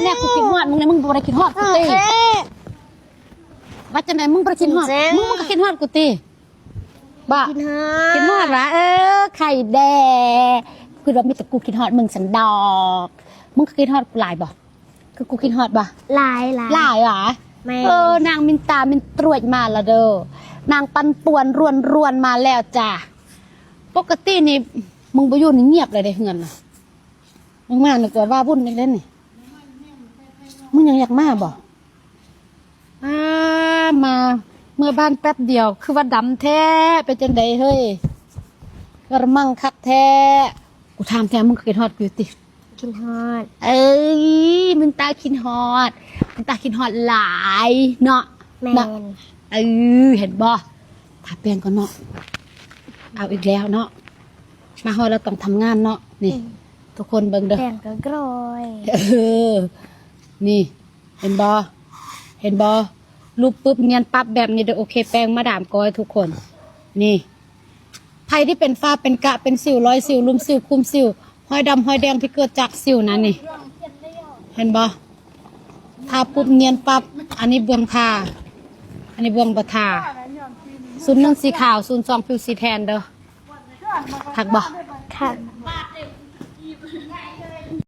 ແນ່ ກູຄິດຮອດມຶງແນ່ ມຶງບໍ່ໄດ້ຄິດຮອດກູຕິ? ວ່າຈັ່ງໃດ ມຶງບໍ່ໄດ້ຄິດຮອດ? ມຶງ ມຶງກໍຄິດຮອດກູຕິ? ບໍ່ ຄິດຮອດ ຄິດຮອດຫວາ? ເອີ ໄຂ່ແດ່ ຄິດວ່າມີແຕ່ກູຄິດຮອດມຶງຊັ້ນດອກ. ມຶງກໍຄິດຮອດກູຫຼາຍບໍ່? ຄືກູຄິດຮອດບໍ່? ຫຼາຍ ຫຼາຍ ຫຼາຍຫວາ? ແມ່ນ. ເອີ ນາງມິນຕາມິນຕຣວດມາລະເດີ ນາງປັ່ນປ່ວນລວນໆມາແລ້ວຈ້າ. ປົກກະຕິນີ້ມຶງບໍ່ຢູ່ນີ້ງຽບເລີຍເດ້ເຮືອນນະ. ມຶງມານີ້ກວ່າວ່າວຸ່ນອີກເດ້ນີ້. ມຶງຍັງຢາກມາບໍ່? ອາ ມາ ເມືອບ້ານແປັບດຽວ ຄືວ່າດຳແທ້ ເປັນຈັ່ງໃດເຮີ້ຍ? ກະລະມັງຄັກແທ້. ກູຖາມແທ້ ມຶງຄິດຮອດກູຢູ່ຕິ? ຄິດຮອດ. ເອີຍ ມິນຕາຄິດຮອດ ມິນຕາຄິດຮອດຫຼາຍເນາະ. ແມ່ນ. ເນາະ ເອີ ເຫັນບໍ່? ທາແປ້ງກ່ອນເນາະ. ເອົາອີກແລ້ວເນາະ ມາຮອດແລ້ວຕ້ອງທຳງານເນາະ. ນີ້ ອືມ ທຸກຄົນເບິ່ງເດີ ແປ້ງກໍກຣອຍ. ເອີ ນີ້ ເຫັນບໍ່? ເຫັນບໍ່? ຮູບປຶບນຽນປັບແບບນີ້ເດີ. ໂອເຄ ແປ້ງມາດາມກ້ອຍທຸກຄົນ. ນີ້ ໃຜທີ່ເປັນຝ້າເປັນກະ ເປັນສິວ ຮອຍສິວ ລຸ່ມສິວ ຂຸມສິວ ຮອຍດຳ ຮອຍແດງທີ່ເກີດຈາກສິວນັ້ນນີ້ ເຫັນບໍ່? ທາປຸບນຽນປັບ. ອັນນີ້ເບື້ອງທາ ອັນນີ້ເບື້ອງບໍ່ທາ. ສູນໜຶ່ງສີຂາວ ສູນສອງຜິວສີແທນເດີ. ຄັກບໍ່? ຄັກ.